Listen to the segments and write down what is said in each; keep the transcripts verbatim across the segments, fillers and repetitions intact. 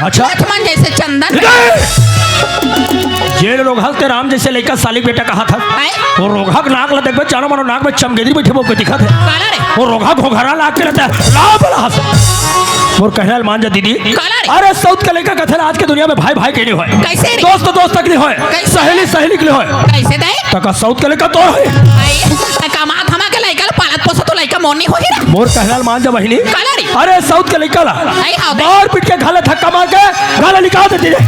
अच्छा। लक्ष्मण जैसे चंदन। इधर! ये रोगहा ते राम जैसे लइका सालिक बेटा कहा था। आए? वो रोगहा के नाक ला देखबे, जानो मानो नाक में चमगेदरी बैठे वो दिखत हे। काला रे। वो रोगहा घोघरा लाग के रहता है। ला बला हंस। मोर कहना ल मान जा दीदी। काला रे। अरे सऊत के लइका कथे आज के दुनिया में भाई भाई के नहीं होय। कैसे रे? दोस्त दोस्त तक नहीं होय। कैसे? सहेली सहेली के नहीं होय। कैसे दे? तका सऊत के लइका तोर होय। आए, त कमा धमा के लइका ल पालत पोसत तो लइका मोर नहीं होही रे। मोर कहना ल मान जा बहिनी। काला रे। अरे सऊत के लइका ला। आई हाव दे। मार पीट के घाले धक्का मार के घाले निकाल देती रे।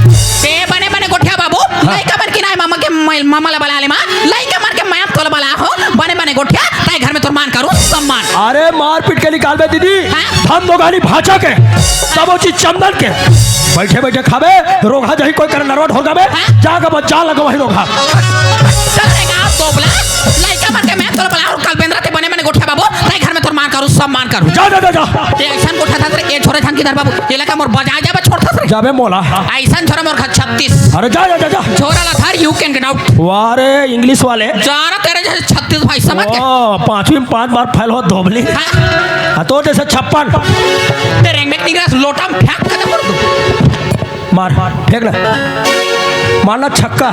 ते बने बने गोठिया बाबू, हाँ। लइका मन के नाय मामा के मैं-, मामा ला बला ले माँ, लइका मन के मैं तोला बला हो, बने बने गोठिया, ताई घर में तोर मान करू सम्मान। अरे मार पीट के निकालबे दीदी, हाँ? धन दोगानी भाचा के, सबो चीज चंदन के, बैठे बैठे खाबे, रोगहा जही कोई करे नरवा ढोर गाबे, हाँ? जाके बच्चा लगो वही रोगहा। चल रे गाँव तोबला, लइका मन के मैं तोला बला और कल बेंदरा ते बने बने गोठिया बाबू, ताई घर में तोर मान करू सम्मान करू। जा जा जा जा। ते ऐसन गोठा था रे, ए छोरे थान किधर बाबू, ये लगा मोर बजा जाबे छोड़ था रे। जाबे मोला। ऐसन छोरा मोर घर छत्तीस। अरे जा जा जा जा। छोरा ला थार, you can get out। वाह रे इंग्लिश वाले। जाना तेरे जैसे छत्तीस भाई समझ के। ओ, पांचवी में पांच बार फेल हो धोबली। हाँ। आ तो जैसे छप्पन। तेरे में निकला लोटा में फेंक के दे दो। मार, फेंक ले। मारना छक्का।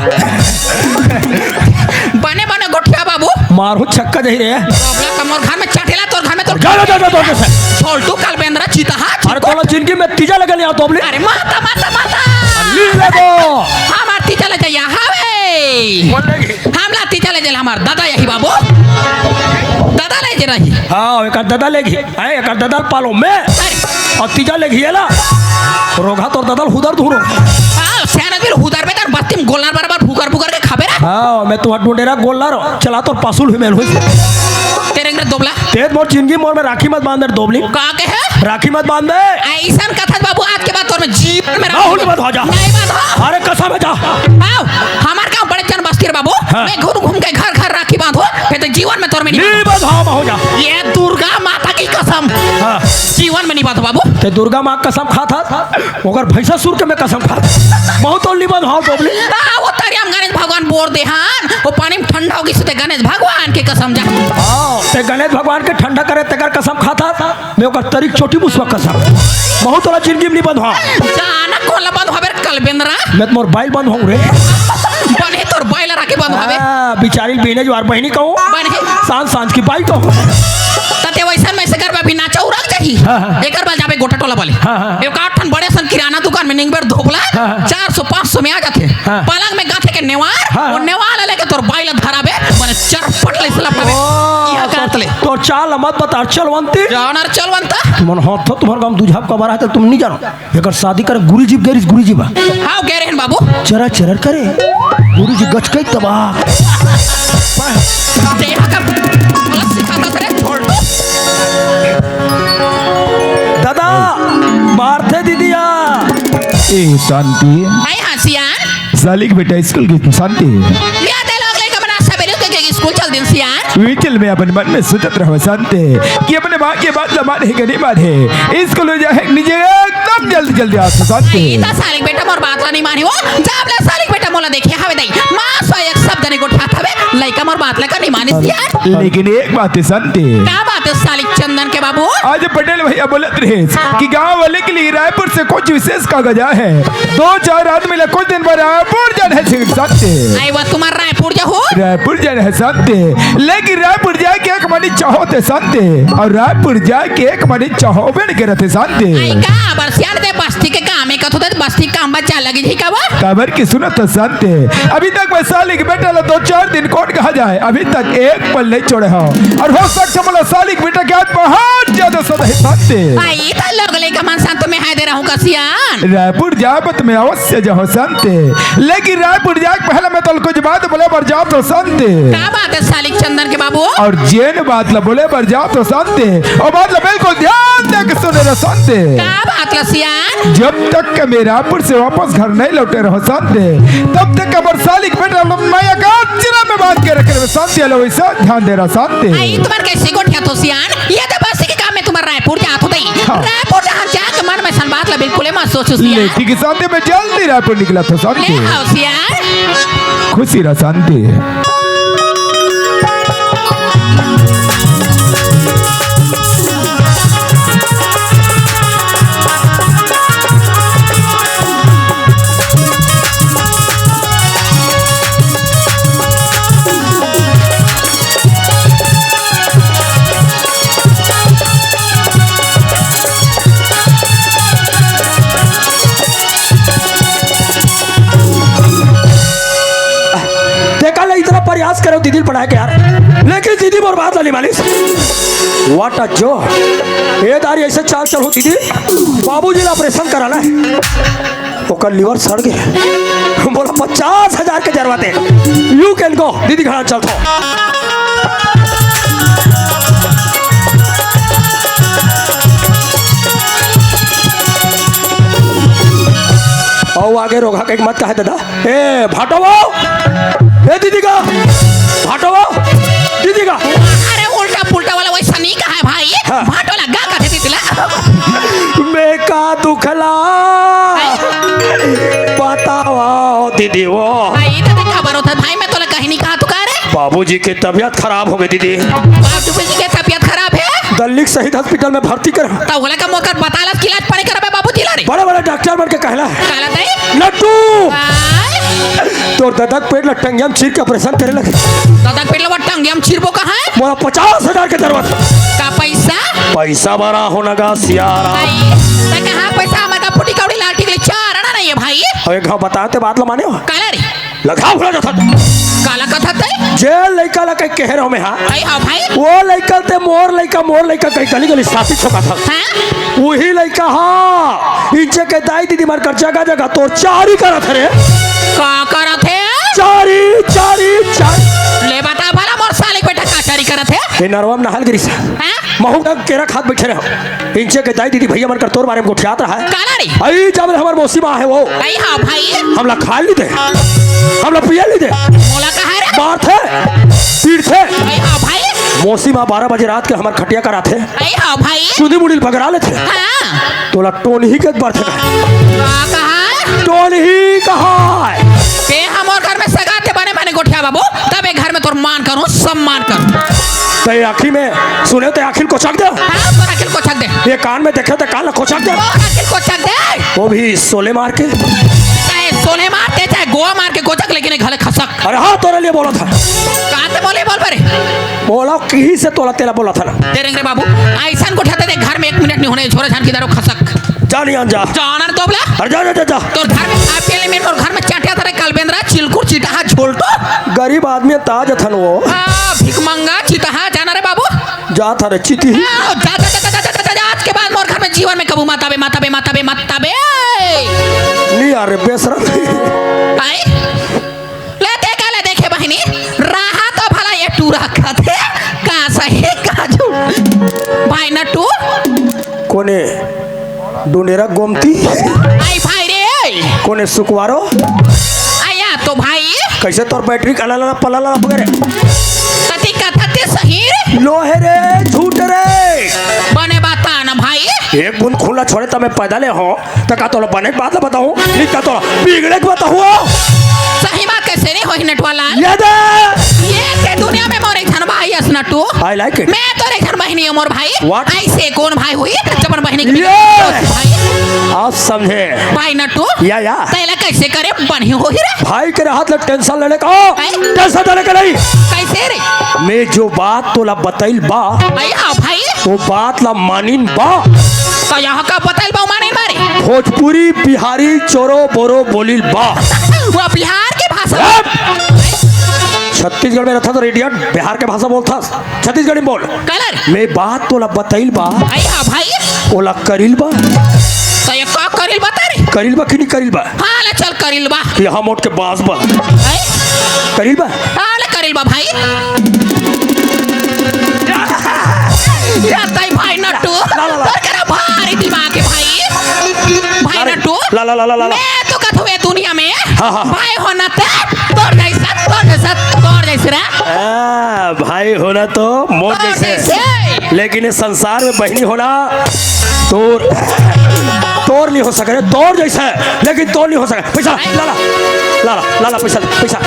बने बने गोठिया बाबू। मारू छक्का जही रे। तोबला कमर घर में चटेला तोर घर में तोर। जा जा जा जा तोर से। छोलटू कल बेंदरा चीता हा। अरे तोला जिंदगी में तीजा लगे नहीं आ तोबली। अरे माता माता माता। ली ले दो। हमार तीजा ले जाइया हवे। बोल देगी। हमला तीजा ले जाइया हमार दादा यही बाबू। दादा ले जे रही। हाँ, एकर दादा लेगी। आए, एकर ददल पालो में। अरे। अउ तीजा ले घिएला। रोगहा तोर ददल हुदर धुरो। हाँ, सियान आदमी हुदर में तर बस्ती में गोलर बराबर फुकर फुकर के खाबे रे। हाँ, मैं तुहर डुंडेरा गोलर चला तोर पासुल हुई मेल हुई। तेरे अंदर दोबला। तेज मोर जिंदगी मोर में राखी मत बांध दे दोबली। का के है? राखी मत बांध दे। ऐसन कथत बाबू आज के बाद तोर में जीवन में ना राखी हुई मत हो जा। नहीं बांध हो। अरे कसम है जा। आओ, हमार गाँव बड़े चंद बस्ती रे बाबू। हाँ। मैं घूम घूम के घर घर राखी बांधो। फिर तो जीवन में तोर में नहीं नहीं बांध हो। बधाओ हो जा। ये दुर्गा माता की कसम। हाँ। जीवन में नहीं बात बाबू। ते दुर्गा माँ कसम खात हस, ओकर भैंसा सुर के मैं कसम खात। बहुत और निबंध हाव डोबली। आ, वो तरिया में गणेश भगवान बोर दे हन, वो पानी में ठंडा होगी सुते गणेश भगवान के कसम जा। हाँ, ते गणेश भगवान के ठंडा करे तेकर कसम खात हस, मैं ओकर तरीक चोटी मुसवा कसम। बहुत तोला जिंदगी में निबंध हाव। जाना कोला बंद हवे रे कलबेंद्रा। मैं तो मोर बाइल बंद हूँ रे। बने तोर बाइल राखे बंद हवे। हाँ, बिचारी बीने जो आर बहिनी कहूँ। बने। सांझ सांझ की बाई कहूँ। तते वैसन में से कर अभी नाचा उरक जाही। हाँ, हाँ। एकर बाद जाबे गोटा टोला वाले। हाँ, हाँ। एक आठ ठन बड़े सन किराना दुकान में निंगबर धोबला। हाँ, हाँ। चार सौ पाँच सौ में आ जाथे। हाँ। पलंग में गाथे के नेवार, हाँ। वो नेवार लेके तोर बाइल धराबे, बने चरपट ले से लपटाबे। ओ, यह तो, काट ले। तो चाल मत बता, चलवंती। जानर चलवंता। तुमन हाथ तो तुम्हारे गाँव दूझाप का बारा है, तो तुम नहीं जानो। एकर शादी करे गुरुजी गैरिस गुरुजी बा। हाव गैर हन बाबू। चरा चरर करे। गुरुजी गचकई तबा। देहा का बोला सिखाता रे छोड़ दो। दादा, मारथे दीदिया। ए शांति। हाय हाँ सियान। सालिक बेटा स्कूल गे शांति। या दे लोग लेके बना सबेरे के, के स्कूल चल दिन सियान। वीचल में अपन मन में सोचत रहो शांति कि अपने माँ के बात ला माने के नहीं माने। स्कूल में जाए निजे एकदम जल्दी जल्दी आ शांति। आई ता सालिक बेटा मोर बात ला नहीं माने हो। जब ले सालिक बेटा मोला देखे हवे दई। माँ सो एक शब्द नहीं गोठा हवे। लइका मोर बात ला का नहीं मानिस यार। लेकिन एक बात है शांति। का बात है सालिक चंदन के बाबू? आज पटेल भैया बोलत रहे कि गांव वाले के लिए रायपुर से कुछ विशेष कागज आए हैं। दो चार आदमी ला कुछ दिन बाद रायपुर जाना है शांति। आई वो तुम्हार रायपुर जाहू? रायपुर जाना है शांति, लेकिन रायपुर जाके एक मनी चाहो थे शांति, और रायपुर जाके एक मनी चाहो बेन के रहते शांति। आई का बरसियान दे बस्ती के काम एक कथो दे बस्ती काम बच्चा लगी जी का वो? काबर की सुनत हो शांति, अभी तक मैं सालिक बेटा ला दो चार दिन कौन कहा जाए, अभी तक एक पल नहीं छोड़े हो, और हो सकता बोला सालिक बेटा के आज बहुत ज्यादा सदा है शांति। आई तो लोग लेकर मन शांत में हाय दे रहूं का सियान। रायपुर जाबत में अवश्य जहो शांति, लेकिन रायपुर जाके पहले मैं तोल कुछ बात बोले बर जात हो शांति। का बात है सालिक चंदन के बाबू? और जेन बात ला बोले बर जात हो शांति, और बात ला बिल्कुल ध्यान दे के सुने रहो शांति। का बात ला सियान? जब तक के मैं रायपुर से वापस घर नहीं लौटे रहो शांति, तब तक अबर सालिक बेटा लो मैं एक आचरा में बांध के रखे रहो शांति। हेलो, वैसा ध्यान दे रहो शांति। आई तुम्हार कैसे गोठिया तो सियान? ये तो बस के काम में तुम्हार रायपुर जात हो दई। हाँ। रायपुर जहाँ जाके मन में सन बात ला बिल्कुल मत सोचो सियान। लेकिन के शांति में जल्दी रायपुर निकला था शांति। ले आओ सियान। खुशी रहा शांति। है क्या यार? लेकिन दीदी मोर बात ला नहीं मानिस। What a joke। ए दारी ऐसे चाल चलो दीदी, बाबूजी ला ऑपरेशन कराना है, ओकर लिवर सड़ गए। बोला पचास हजार के जरूरत है। You can go। दीदी घर चलथो। अउ आगे रोगहा के मत कहे दादा। ए भाटो वो, ए दीदी का भाटो वो, दीदी का। अरे उल्टा पुल्टा वाला वैसा नहीं कहा है भाई। हाँ। भाटो लगा कथे दीदी ला। मैं का दुखला बतावा दीदी वो। भाई तो खबर होता भाई, मैं तो कहीं नहीं कहा तू कह रहे। बाबूजी की तबीयत खराब हो गई दीदी। बाबूजी की तबीयत खराब है? दिल्ली के शहीद हॉस्पिटल में भर्ती कर। तो बोला का मोकर बताला कि इलाज पानी करबे बाबूजी ला रे। बड़े बड़े डॉक्टर मन के कहला है। कहला तई? लट्टू! आय? तोर ददक पेट ला टंगिया में चीर के ऑपरेशन करे लगे। ददक पेट ला टंगिया में चीरबो कहाँ है? मोला पचास हजार के जरूरत। का पैसा? पैसा बड़ा होना का सियारा। भाई, त कहाँ पैसा? हमारे का फुटी कौड़ी लाठी के लिए चार आना नहीं है भाई। अबे घाव बताते बात ला माने हो? काला रे? लगा भुला जाता। काला कथा ते? जे लइका ला कहीं कह रहा हूँ मैं, हाँ। भाई, हाँ भाई। वो लइका ते मोर लइका, मोर लइका कहीं गली गली साथी छोका था। हाँ? वही लइका, हाँ। इंचे के दाई दीदी मार कर जगह जगह तोर चारी करत रे। का करत है? चारी, चारी, चारी। ले बता भला मोर साले के बेटा का चारी करत है? ये नरवा में नहाल गिरी से। हाँ? महू का केरा खात बैठे रहो। इंचे के दाई दीदी भैया मन कर तोर बारे में गोठियात रहा है। काला रे? आई जब हमार मौसी माँ है वो। आई हाँ भाई। हमला खाए ली दे। हमला पिए ली दे। मोला कहा रे? मार थे। पीट थे। आई हाँ भाई। मौसी माँ बारह बजे रात के हमार खटिया कराथे। आई हाँ भाई। सुधी मुड़ी बगरा लेथे। हाँ। तोला टोनही के बरथे का। का कहा? टोनही कहा है। ते हमर घर में सगा ते बने बने गोठिया बाबू, तब एक घर में तोर मान करूँ, सम्मान करूँ। ते आँखी में सुने ते आँखी ल कोचक दे। हाँ, तोर आँखी ल कोचक दे। ये कान में देखे ते कान ल कोचक दे। तोर आँखी ल कोचक दे। वो भी सोले मार के। चाहे सोले मार दे, चाहे गोवा मार के कोचक, लेकिन एक घले खसक। अरे हाँ, तोरे लिए बोला था। कहाँ ते बोले बोल बरे? बोला किही से तोला तेला बोला था ना। दे रेंग रे बाबू, ऐसन गोठिया ते घर में एक मिनट नहीं होने, छोरा छान की दारू खसक। जा नहीं आन जा। जाना रे तोबला। अरे जा, जा, जा, जा। तोर घर में खा पिए ले मेरे, तोर घर में चाटिया था रे, कलबेंद्रा, चिलकुर, चिटाहा, झोलटो। गरीब आदमी है, ताज थन वो। आ, भिखमंगा, चिटाहा, जाना रे बाबू। जा था रे, चिटी। आ, जा, जा, जा, जा, जा, जा, जा, जा, आज के बाद मोर घर में जीवन में कबू मत आबे, मत आबे, मत आबे, मत आबे। नहीं आ रे, बेशरम। आई? ले देखे, ले देखे बहिनी, रहा तो भला ये टूरा कथे, का सही, का झूठ। भाई नट्टू। कोने डुंडेरा गोमती? आई भाई रे। कोने सुकवारो? आया तो भाई। कैसे तोर बैटरी का लाला पलाला वगैरह? कति कथा ते सही रे? लोहे रे, झूठ रे। बने बता ना भाई। एक बूंद खून ला छोड़े त मैं पैदा ले हो। त का तोला बने के बात ला बताऊं? नहीं त तोला बिगड़े के बताऊं? सही बात कैसे नहीं होही नटवाला? ये दे। ये के दुनिया में मोर एक झन भाई अस नटू। I like it। मैं तोर एक झन बहिनी हूँ मोर भाई। What? ऐसे कौन भाई हुई जबन बहिनी के ये। बिगड़े भाई? आप समझे? भाई नटू। या, या। तैला कैसे करे बनी होही रे? भाई के हाथ ले टेंशन लेने का। हैं? टेंशन लेने का नहीं। कैसे रे? मैं जो बात तोला बतैल बा। आई हाँ भाई। वो बात ला मानिन बा। तो यहाँ का बतैल बा मानिन बा रे? भोजपुरी, बिहारी, चोरो, बोरो, बोलिल बा। वो बिहार के भाषा। अब छत्तीसगढ़ में रहता तो रेडियन बिहार के भाषा बोलता। छत्तीसगढ़ी में बोल। कलर। मैं बात तोला बतैल बा। आई हाँ भाई। ओला करिल बा। तो ये का करिल बता रे? करिल बा कि नहीं करिल बा? हाँ, ले चल करिल बा। कि हम उठ के बास बा। हैं? करिल बा? हाँ, ले करिल बा भाई। या ताई भाई नट्टू। ला, ला, ला। तोर करा भारी दिमाग है भाई। भाई अरे, नट्टू। ला, ला, ला, ला, ला, ला। मैं तो कथुए दुनिया में। हाँ, हाँ। भाई होना ते तोर जैसा, तोर जैसा, तोर जैसे रे। आ, भाई होना तो मोर तोर जैसे। जैसे। लेकिन इस संसार में बहिनी होना तोर, तोर नहीं हो सके रे, तोर जैसा है, लेकिन तोर नहीं हो सके। पैसा ला, ला, ला, ला, ला, ला, पैसा, पैसा।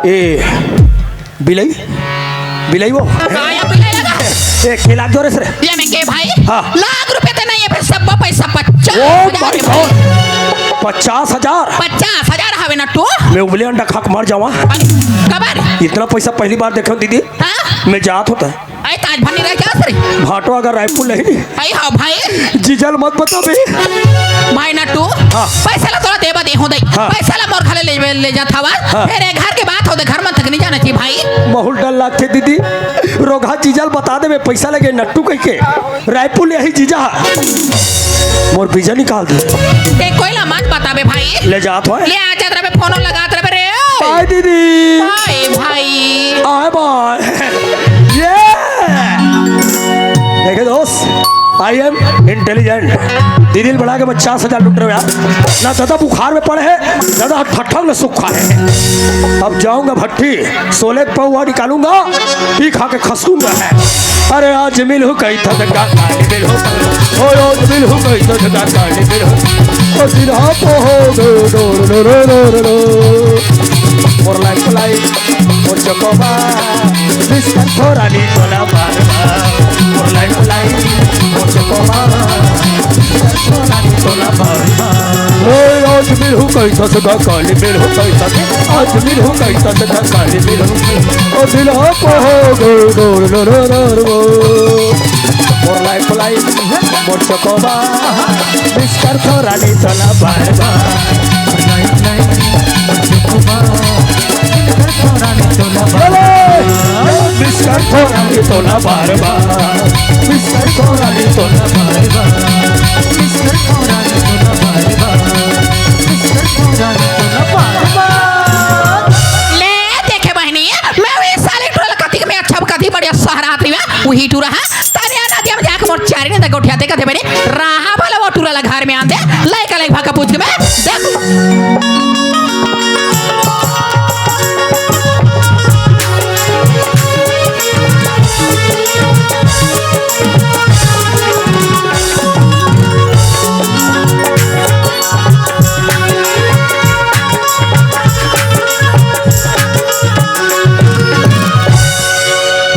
ए, बिलई, बिलई वो। काया बिलई लगा? ए, खेला जोरे से रे। ये मैं के भाई? हाँ। लाख रुपए ते नहीं है, फिर सब पैसा पचास ओ हजार भाई, के बहुत। पचास हजार? पचास हजार हवे ना तो? मैं उबले अंडा खा के मर जावा। अरे, कबर? इतना पैसा पहली बार देखे हूँ दीदी। हाँ? मैं जात होता है। ए, ताज भनी रह जा सरे। भाटवा अगर रायपुर ले ही नहीं। आई हाँ भाई। जीजा ल मत बता बे। भाई नट्टू, हाँ। पैसा ला तोला देबा दे हो दई। हाँ। पैसा ला मोर घरे ले, ले जात हवा। हाँ। फेर ए घर के बात हो दे, घर मन तक नहीं जाना चाहिए भाई। बहुत डर लागथे दीदी। रोगहा जीजा ल बता देबे, पैसा लगे नट्टू कह के। रायपुर ले ही जीजा। मोर बीजा निकाल दे। ते कोई ला मत बताबे भाई। ले जात हो। ले आ जात रहे, फोन लगात रहे रे। बाय दीदी। बाय भाई। आय बाय। ये। देखे दोस्त, I am intelligent। दीदी ल बड़ा के पचास हजार लुट रहे हो यार। ना ज्यादा बुखार में पड़े है, ज्यादा ठट्ठा में सुखा है। अब जाऊंगा भट्टी, सोले के पौवा निकालूंगा, पी खा के खसूंगा है। अरे आज मिलहू कही था तो का काली मिलहू, ओ आज मिलहू कही था तो का काली मिलहू, ओ दिल हाथ हो गो डोर डोर डोर डोर। मोर लाइफ लाइफ, मोर चकोबा, बिस्तर थोड़ा नी तोला बार बार। मोर लाइफ लाइफ, मोर चकोबा, बिस्तर थोड़ा नी तोला बार बार। ओ आज मिलहू कही था तो का काली मिलहू कही था, आज मिलहू कही था तो का काली मिलहू। ओ दिल हाथ हो गो डोर डोर डोर डोर। मोर लाइफ लाइफ, मोर चकोबा, बिस्तर थोड़ा नी तोला बार बार। लाइफ लाइफ, मोर चकोबा, बिस्तर थोड़ा नी तोला बार बार। बिस्तर थोड़ा नी तोला बार बार। बिस्तर थोड़ा नी तोला बार बार। बिस्तर थोड़ा नी तोला बार बार। बिस्तर थोड़ा नी तोला बार बार। ले देखे बहिनी, मैं वही साले टोला कथी के मैं अच्छा कथी बढ़िया सहरात रही है, वही टूरा है। तनिया नदिया में जाके मोर चारी ने गोठिया देखा थे बने। रहा भला वो टूरा ला घर में आन दे। लइका लइका भाका पूछ के मैं देख।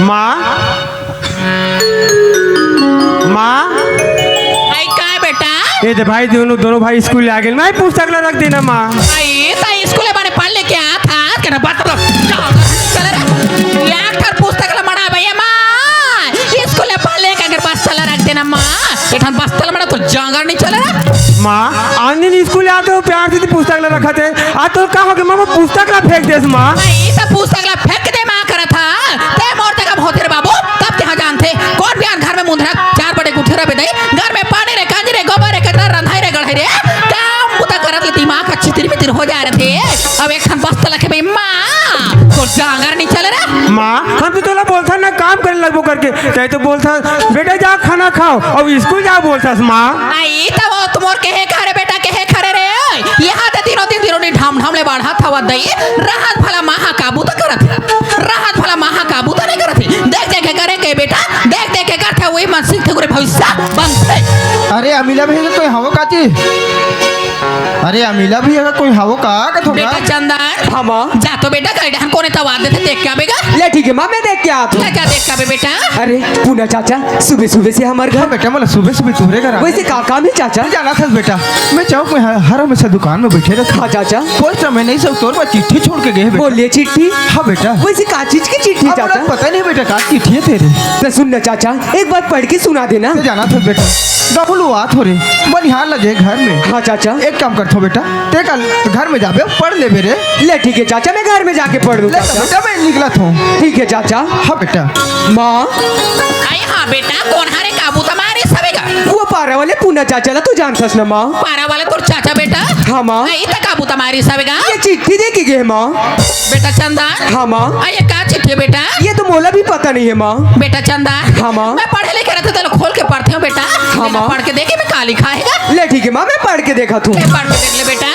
माँ, माँ। आई का बेटा? ए दे भाई, दोनों, दोनों भाई स्कूल ले आ गेल। माँ, पुस्तक ला रख देना माँ। आई त स्कूल ले बने पढ़ लेके आ था, के ना बात तो चल रे। एक ठर पुस्तक ला मड़ा भैया माँ, स्कूल ले पढ़ लेके अगर बस्ता ला रख देना माँ। एक ठन बस्ता ला मड़ा तो जांगर नहीं चल रहा। माँ, आन दिन स्कूल आते हो प्यार से तो पुस्तक ला रखा थे, आज तो का हो गया माँ, पुस्तक ला फेंक देस माँ। आई त पुस्तक ला फेंक दे माँ करत हा। ते मोर तक अब होते रे बाबू, तब ते हा जानथे। कौन भी आन घर में मुंधरा चार बड़े गुठे रबे दई, घर में पानी रे, कांजी रे, गोबर रे, कचरा रंधाई रे, गढ़ाई रे, काम बुता करत ले दिमाग का चितिर मितिर हो जा रहे थे। अब एक खन बस्ता लखे बे माँ, तो जांगर नहीं चल रहा। माँ, हम तो तोला बोलथन ना काम करे लगबो करके, तै तो बोलथस बेटा जा खाना खाओ, अब स्कूल जा बोलथस माँ। आई त वो तुमोर कहे खरे बेटा, कहे खरे रे। यहाँ ते दिनों दिन दिनों दिन ढाम ढाम ले बाढ़ा था दई, रहत भला माँ हा काबू तो करत है, रहत भला माँ हा काबू तो नहीं करत है। देख देख के करे के बेटा, देख देख के करथे, वही मन सीखथे, ओकरे भविष्य बनथे। अरे अमीला भैया, कोई हवो का जी? अरे अमीला भैया, कोई हवो का कथो का? बेटा चंदन। हाँ माँ। जा तो बेटा, गाड़ी हम कोने तवा देथे, देख के आबेगा। ले ठीक है माँ, मैं देख के आत हूँ। जा, जा, देख के आबे बेटा। अरे पूना चाचा, सुबह सुबह से हमार घर। हाँ बेटा, मतलब सुबह सुबह तोरे घर आ वैसे गए। का काम है चाचा? तू जाना था बेटा, मैं चौक में हर, हर हमेशा दुकान में बैठे रहता। हाँ चाचा। कोई समय नहीं सब तोर पर चिट्ठी छोड़ के गए बेटा। बोलिए चिट्ठी? हाँ बेटा। वैसे का चीज की चिट्ठी हाँ, चाचा? बोला, पता नहीं बेटा, का चिट्ठी है तेरे। तो सुन ना चाचा, एक बार पढ़ के सुना देना। तो जाना था बेटा, डबल हुआ थोड़े बनिहार लगे घर में। हाँ चाचा। एक काम करथो बेटा, ते कल घर में जाबे, पढ़ लेबे रे। ले ठीक है चाचा, मैं घर में जाके पढ़ लूँ ले चाचा। बेटा, मैं निकला थो। ठीक है चाचा। हाँ बेटा। माँ। आई हाँ बेटा, कोन हरे काबू तुम्हारे सबेगा? वो पारा वाले पूना चाचा ला तू जानथस ना माँ? पारा वाले तोर चाचा बेटा? हाँ माँ। आई त काबू तुम्हारे सबेगा? ये चिट्ठी दे के गए माँ। बेटा चंदन। हाँ माँ। आ, ये का चिट्ठी है बेटा? ये तो मोला भी पता नहीं है माँ। बेटा चंदन। हाँ माँ। मैं पढ़े लिखे रहते तो खोल के पढ़ते हूँ बेटा। हाँ माँ। पढ़ के देखे मैं का लिखा है। ले ठीक है माँ, मैं पढ़ के देखा थू। मैं पढ़ के देख ले बेटा।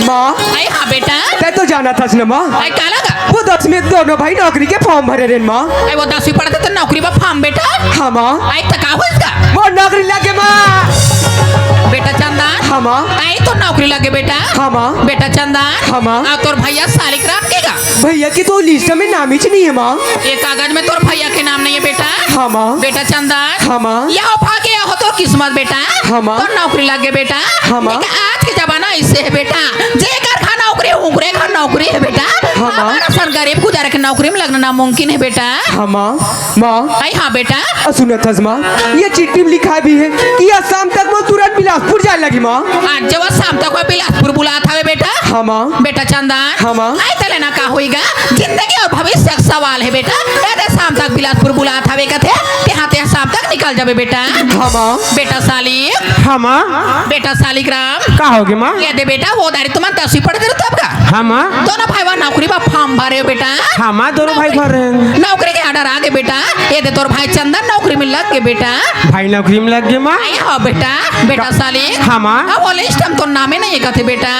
माँ। आई हाँ बेटा। तै तो जाना था ना माँ। आई का लगा? वो दसवीं दोनों भाई नौकरी के फॉर्म भरे रेन माँ। आई वो दसवीं पढ़ते तो नौकरी बा फॉर्म बेटा। हाँ माँ। आई त का हो इसका? वो नौकरी लगे माँ। बेटा चंदन। हाँ माँ। आई तो नौकरी लगे बेटा। हाँ माँ। बेटा चंदन। हाँ माँ। आ तोर भैया सालिक राम के गा? भैया की तो लिस्ट में नाम ही नहीं है माँ। ये कागज में तोर भैया के नाम नहीं है बेटा। हाँ माँ। बेटा चंदन। हाँ माँ। या हो भागे या हो तोर किस्मत बेटा। हाँ माँ। तोर नौकरी लगे बेटा। हाँ माँ। लेकिन आज के जमाना ऐसे है बेटा, जे घर का नौकरी उकरे घर नौकरी है बेटा। हाँ माँ। हमारा सन गरीब गुजारा के नौकरी में लगना नामुमकिन हे बेटा। हाँ माँ। माँ। अई हाँ बेटा। अ, सुनत हस माँ, ये चिट्ठी में लिखाय भी हे कि आज शाम तक मोला तुरंत बिलासपुर जाय लगही माँ। आज जब शाम तक वो बिलासपुर बुलात हवे बेटा। हाँ माँ। बेटा चंदन। हाँ माँ। अई तेला ना का होई गा, जिंदगी अउ भविष्य के सवाल हे बेटा। ये दे शाम तक बिलासपुर बुलात हवे कथे, तेहा तेहा शाम तक निकल जाबे बेटा। हाँ माँ। बेटा सालिक। हाँ माँ। बेटा सालिक राम। का होगे माँ? ये दे बेटा, वो दारी तुमन दसवीं पढ़त रहेव तब का? हाँ माँ। दोनों भाई बर नौकरी बर form भरे हो बेटा। हाँ माँ, दोनों भाई नौकरी, भरे हैं। नौकरी के order आगे बेटा। ये दे तोर भाई चंदन नौकरी में लग गे बेटा। भाई नौकरी में लग गे माँ। अई हाँ बेटा, बेटा का-, सालिक। हाँ माँ। अब वो list में तो नामे नइ हे कथे बेटा।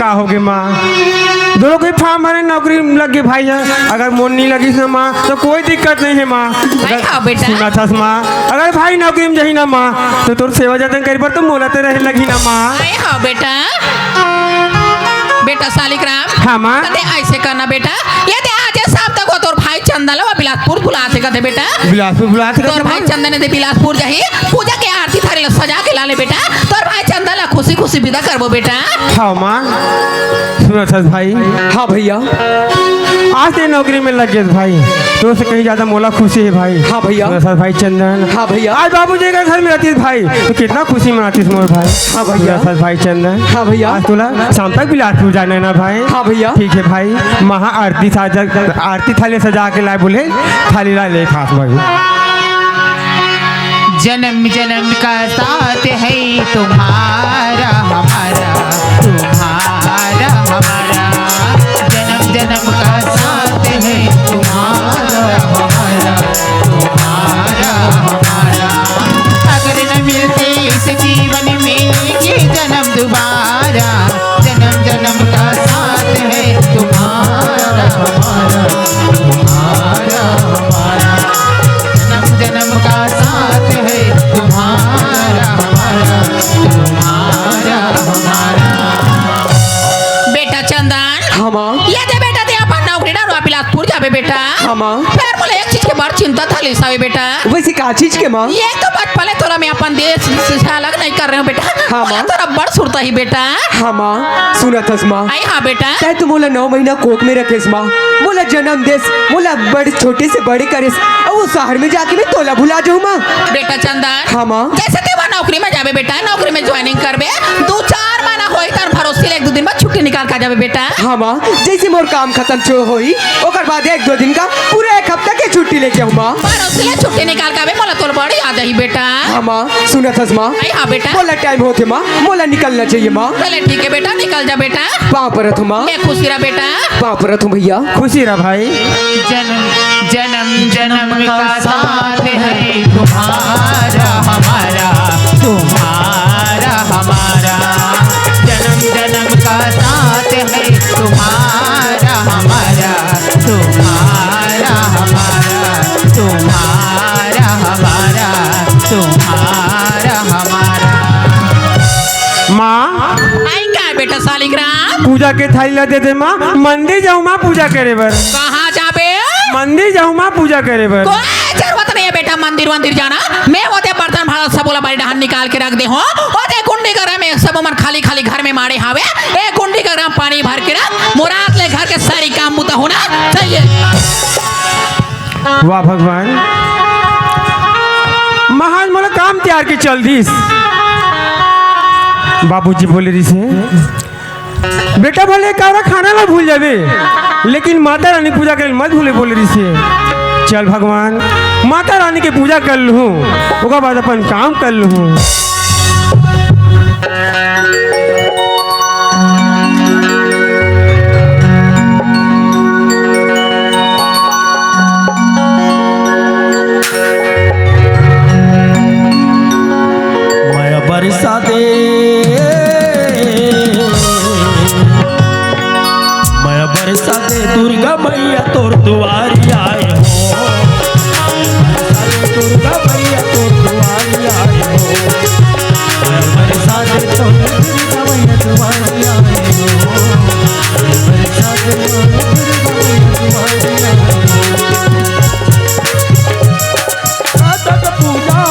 का होगे माँ? दोनों कोई form भरे, नौकरी में लग गे भाई हे। अगर मोर नइ लगिस ना माँ, तो कोई दिक्कत नइ हे माँ। अई अगर हाँ बेटा। सुनत हस माँ, अगर भाई नौकरी में जाही ना माँ, तो तोर सेवा जतन करे बर तो मोला तो रहे लगही ना माँ। अई हाँ बेटा। बेटा सालिक राम। हाँ माँ। कथे अइसे करना बेटा, ये दे आज शाम तक वो तोर भाई चंदन ला वो बिलासपुर बुलात हे कथे बेटा। बिलासपुर बुलात हे तोर कथे भाई माँ। चंदन ये दे बिलासपुर जाही, पूजा के आरती थारी ला सजा के ला ले बेटा, तोर भाई चंदन ला खुशी खुशी विदा करबो बेटा। हाँ माँ। सुनत हस भाई। हाँ भैया। आज तें नौकरी में लग गेस भाई, तोर से कहीं ज्यादा मोला खुशी हे भाई। हाँ भैया। सुनत हस भाई चंदन। हाँ भैया। आज बाबूजी के घर में रहतिस भाई, तो कितना खुशी मनातिस मोर भाई। हाँ भैया। सुनत हस भाई चंदन। हाँ भैया। आज तोला शाम तक बिलासपुर जाना हे ना भाई। हाँ भैया। ठीक हे भाई, महा आरती सजा, आरती थाली सजा के लाय बोले, थाली ला ले खास भाई। जन्म जन्म का साथ है तुम्हारा हमारा, तुम्हारा हमारा। जन्म जन्म का साथ है तुम्हारा हमारा, तुम्हारा हमारा। अगर न मिलते इस जीवन में ये जन्म दोबारा, जन्म जन्म का साथ है तुम्हारा हमारा, तुम्हारा हमारा। जन्म जन्म का साथ है तुम्हारा हमारा, तुम्हारा हमारा। बेटा चंदन। हाँ माँ। ये दे बेटा, तें अपन नौकरी डरवा बिलासपुर जाबे बेटा। हाँ माँ। फेर मोला एक चीज के बड़ चिंता थाली सावे बेटा। वइसे का चीज के माँ? ये तो बचपन ले तोला मैं अपन देश से अलग नइ कर रहे हों बेटा। हाँ माँ। तोला बड़ सुरता ही बेटा। हाँ माँ, सुनत हस माँ। अई हाँ बेटा। तें तो मोला नौ महीना कोख में रखेस माँ, मोला जन्म देस, मोला बड़े छोटे से बड़े करेस, अउ वो शहर में जाके मैं तोला भुला जाहूँ माँ। बेटा चंदन। हाँ माँ। जइसे तें वो नौकरी में जाबे बेटा, नौकरी में joining करबे, दू चार महीना होही त भरोसे ले एक दू दिन बाद छुट्टी निकाल के आ जाबे बेटा। हाँ माँ, जइसे मोर काम खतम छो होही, ओकर बाद एक दू दिन का पूरा एक हफ्ता के छुट्टी लेके आहूँ माँ। भरोसे ले छुट्टी निकाल के आबे, मोला तोर बड़ याद आही बेटा। हाँ माँ, सुनत हस माँ? अई हाँ बेटा। मोला time होत हे माँ, मोला निकलना चाहिए माँ। चले ठीक हे बेटा, निकल जा बेटा। पाँव परत हूँ माँ। ए खुशी रह बेटा। पाँव परत हूँ भैया। खुशी रह भाई। जन्म जन्म जन्म का साथ है तुम्हारा हमारा, तुम्हारा हमारा। जन्म जन्म का साथ है तुम्हारा हमारा, तुम्हारा हमारा, तुम्हारा हमारा, तुम्हारा हमारा। माँ। अई का बेटा सालिग्राम? पूजा के थाली ला दे दे माँ, मंदिर जाहूँ माँ पूजा करे बर। कहाँ जाबे? मंदिर जाहूँ माँ पूजा करे बर। कोई जरूरत नइ हे बेटा मंदिर वंदिर जाना। मैं ओदे बर्तन भाड़ा सबो ला बारी डहन निकाल के रख दे हूँ। ओदे गुंडी घर में सब मन खाली खाली घर में माड़े हावे। ए गुंडी घर में पानी भर के रख। मुराद ले घर के सारी काम बुता होना चाहिए। वाह भगवान, महाराज मोला काम तियार के चल दिस। बाबूजी बोले रिहिसे, बेटा भले एक कौरा खाना ला भूल जाबे, लेकिन माता रानी पूजा करे मत भूले बोले रिहिसे। चल भगवान, माता रानी के पूजा कर लूँ, ओकर बाद अपन काम कर लूँ। मया बरसा दे, मया बरसा दे दुर्गा मैया तोर दुआरी आए हो। दुर्गा मैया तोर दुआरी आए हो। मया बरसा दे तोर दुर्गा मैया दुआरी आए हो। बरसा दे तोर दुर्गा मैया दुआरी आए हो। साधक पूजा,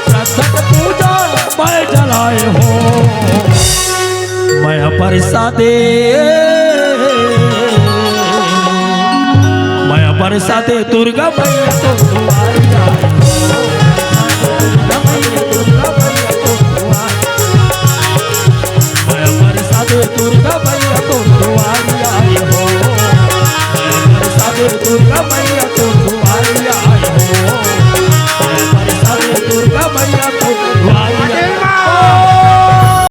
साधक पूजा, मैं जलाए हो। मया बरसा दे। प्रसाद दुर्गा मैया तो तुम्हारी।